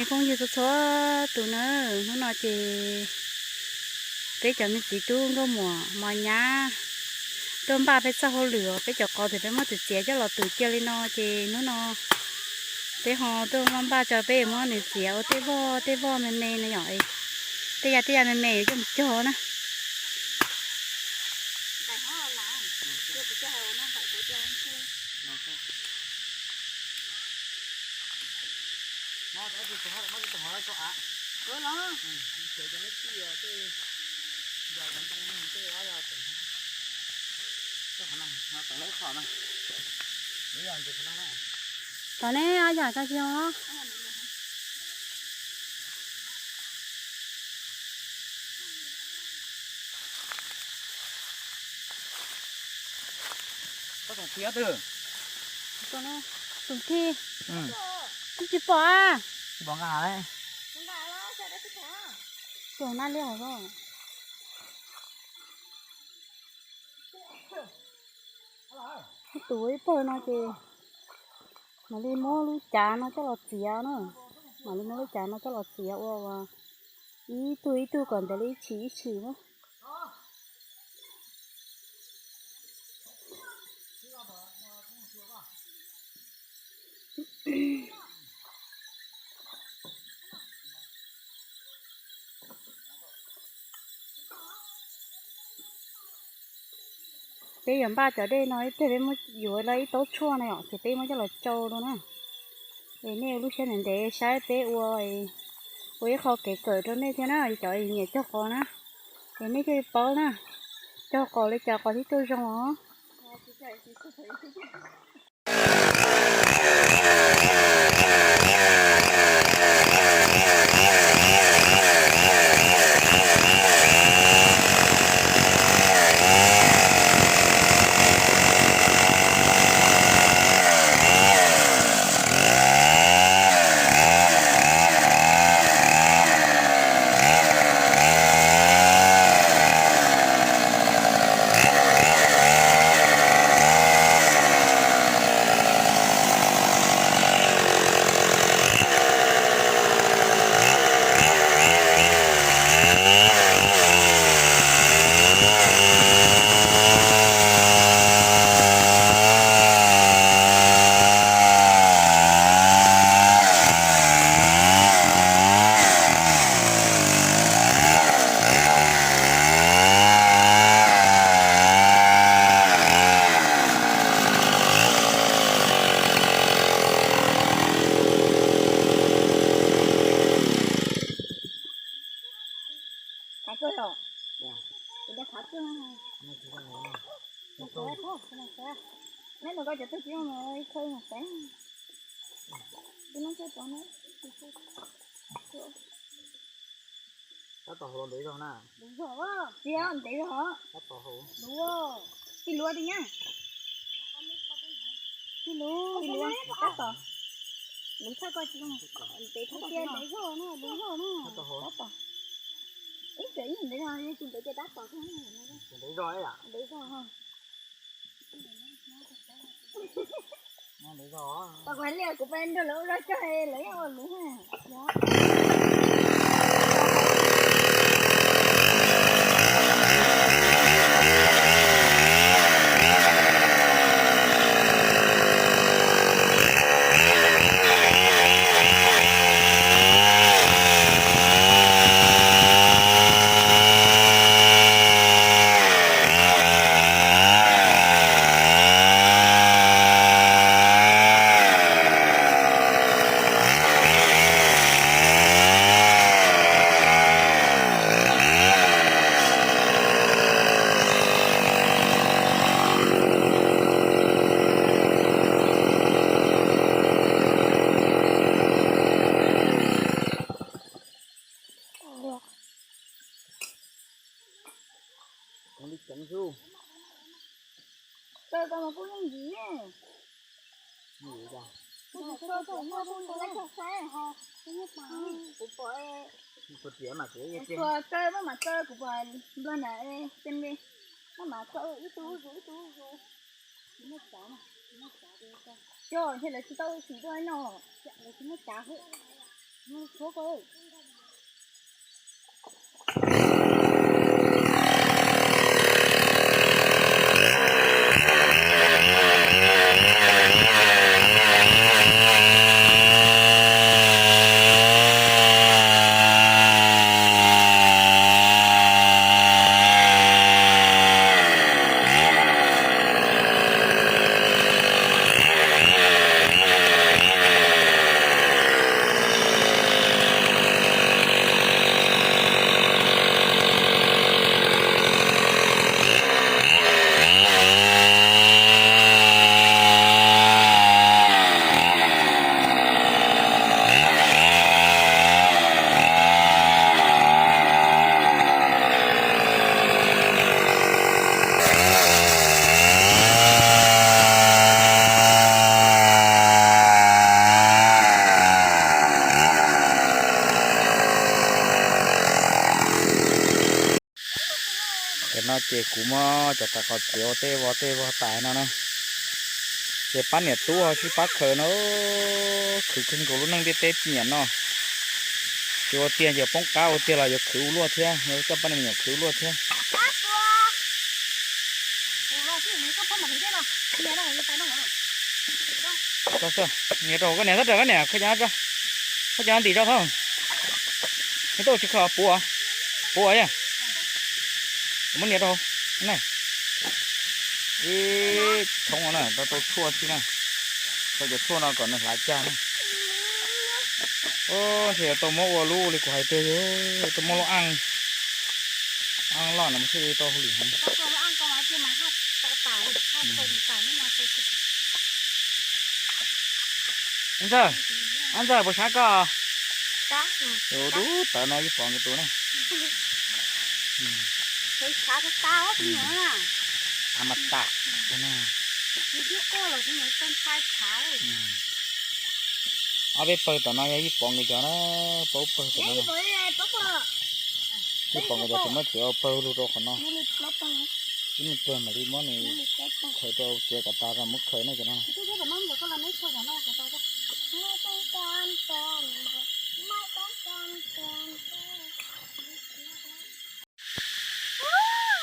Phooj ywg txhua txhua tus na, hnub no ces peb cov me txiv tub nkauj muam mos nyab tuaj npaj peb txoj hauj lwm, peb cov qos twb peb muab txiav txiav coj los twm cia li no ces hnub no peb ho tuaj npaj npaj tso peb muab nws txiav ua tej voj tej voj me me no yom, tej yam tej yam me me yuav coj mus cog na. Tom ne ob yam tso tsis ho. Tus thij, twb tsis pom a. Tus na li hauv. Ib tug ib pawg no ces mam li muab lub cav no coj los txiav na. Mam li muab lub cav no coj los txiav ua ib tug ib tug kom ntev li ib tshim ib tshim na. Peb yuav npaj cov dej no ib pliag peb muab yuav los ib taub tshuaj na yom, ces peb muab coj los tsau rau na. Es nej ua lub siab ntev ntev saib peb ua, ua ib qho kev kawm rau nej thiab na, cov nyiam cog qos na. Es nej thiaj li paub na, cog qos li cas qos thiaj tuaj zoo os. Thaiv kawg yom? Kuv cia thaiv kawg. Neb mus koj cov tag kis mus khawb mus xeeb. Tab tom hauv los ntev zog na. Ntev zog, tsis yog ntev zog. Tab tom hauv. Tij luav tiag nyab. Tij luav, tij luav, tab tom. Luv thawj koj tsis ntev thawj tiag ntev zog na, luv zog na. Tab tom. Ib txwm ib ntev zog, tsis ntev tiag tab tom. Ntev zog, ntev zog. Tau kuv hais li kuv pab nrog lawv ua zog cog lawv yeej ua luv na. Li ceev xwb. Tawg koj mas kuj yeej ntxiv. Kuv pom, kuv pom tawg mas tawg, kuv pom nplog na, tej me, no mas tawg ib tug zus ib tug zus. Cog ntshe lawv tsis tau sim tuaj no. Lawv tsis muaj cav hwb. Tam no ces kuv muab cov kav qos txiav ua tej vov tej vog tas no na. Ces pab niam tub ho sib pab khaws no, khwv kawg nkaus lub neej ntiaj teb tsis nyiam no. Ces ua tiag yog poob qab ua tiag los yuav khwv ua luaj thiab, yuav coj pab niam me nyuam khwv ua luaj thiab. Nias rau hauv koj niam, txhob rawm koj niam, khaws cov no ntim rau thaum, nws tuaj tsis khaws puv, puv yog, muab nias rau hauv ne. Ib thoob na, tau tau tshuaj xwb na, tau cov tshuaj no kom nws hlav cag na. Ntshe yuav tau muab ua lub li kuv hais tiag, yuav tau muab lub aj, aj loj no mas thiaj li tau hauj lwm heev. Ntxawg, ab ntxawg puas sab koj? Tus dub tawv no ib pom nkawd tus na. A mas tam. Ob peb pawg tom no yog ib pom nkawd cov na, pab pawg tom no. Ib pom nkawd cov tsis muab txiav ua pawg lug rau qhov no. Ib me pliag mam li muab nws khaws rau txiav kom tas rau muab khaws na cov no.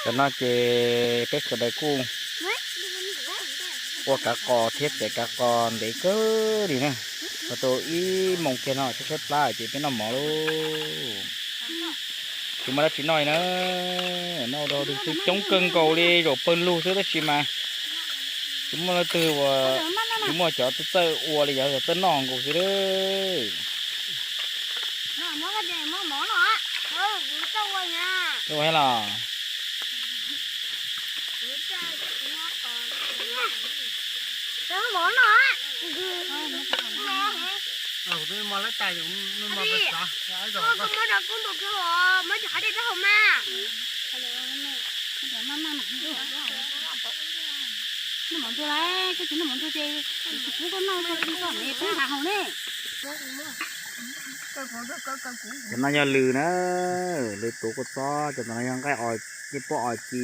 Tam no ces peb sawv daws kuj ua kav qos thiab txiav kav qos ntev kawg li na. Ua tau ib moos kiag no tshaib tshaib plab ces peb noj mov lauj. Tsis muaj dab tsi noj li na, noj ua dog dig xwb, coob kawg nkaus li, zaum pawg lug xwb tab sis mas tsis muaj leej twg uas, tsis muaj cov txawj ua li, yog txawj noj nkaus xwb. Ua thiab los? Noj mov ntsuag lauj, koj tsis noj mov ntsuag ces kuv tsis pub koj noj, koj tsis noj mov peb nqa hauv ne. Cov no yog lws na, lws tuav kua txob, cov no yog nqaij os, nqaij puab os ci.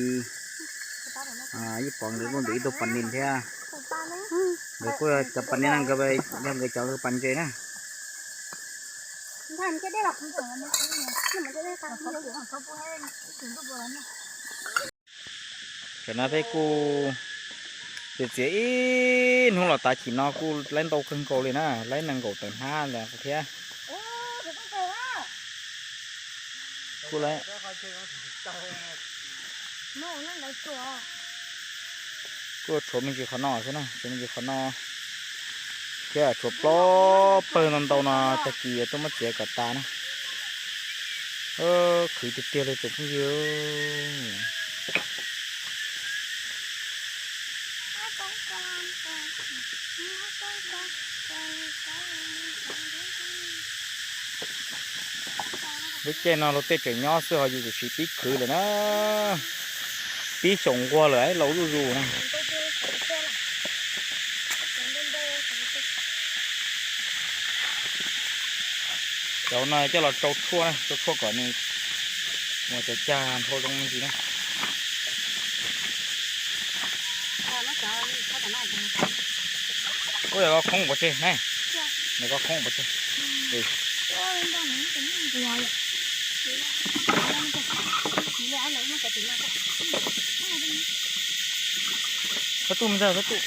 Ib pom nkawd kuj ntim ib tug pas nis thiab. Nkawd kuj cov pas nis no nkawd yog nkawd cov pas ntses na. Tam no peb kuj txiav txiav ib hnub los tas chim no kuj laib ntau kawg nkaus li na, laib nees nkaum tawm hnab ntawd thiab. Kuj tshuav me ntsis qhov no xwb na, tshuav me ntsis qhov no thiab, tshuav plaub pawg ntau ntau no, tag kis yuav tuaj muab txiav kom tas na. Khwv tiag tiag li tus phooj ywg. Lub caij no luag tej tseem nyob xwb ho yus tseem pib khwv lawm na. Pib xyoos nquag lawm, laus zuj zus na. Cov no coj los rau tshuaj na, rau tshuaj kom nws mus cov cag nrhau zoo me ntsis na. Ua yog koj khoob pov tseg na, nws koj khoob pov tseg. Txhob tuj me ntag, txhob tuj.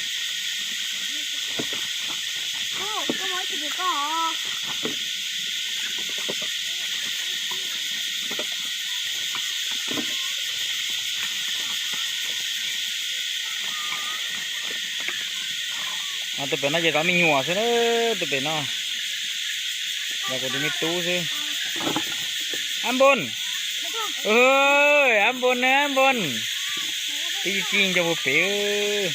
Tus pem no ces kov me nyuam xwb na, tus pem no los kuv tus me tub xwb. Ab Npon, ab Npon na, ab Npon, twb ci ci nco puag pem.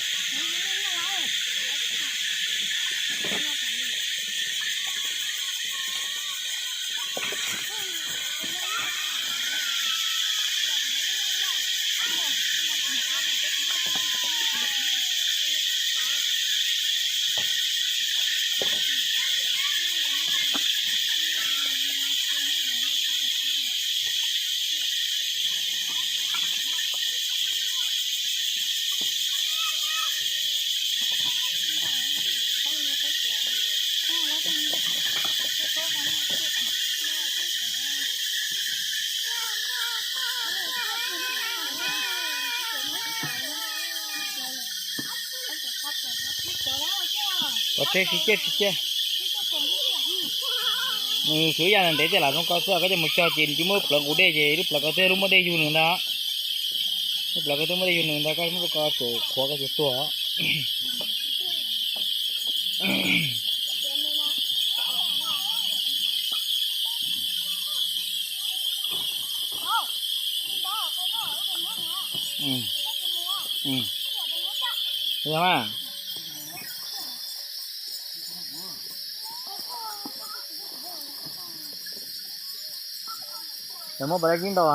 Pov tseg tsis ciaj tsis ciaj. Nws xyov yam ntev tej lam zoo ko xwb, koj coj mus cog ces nws cia muab plawv nqus dej ces lub plawv ko twb lub muab dej yug nws ntag. Lub plawv ko twb muab dej yug nws ntag, koj muab ko tsum qhuav koj ces tuag. Muab pas dab tsi ntau?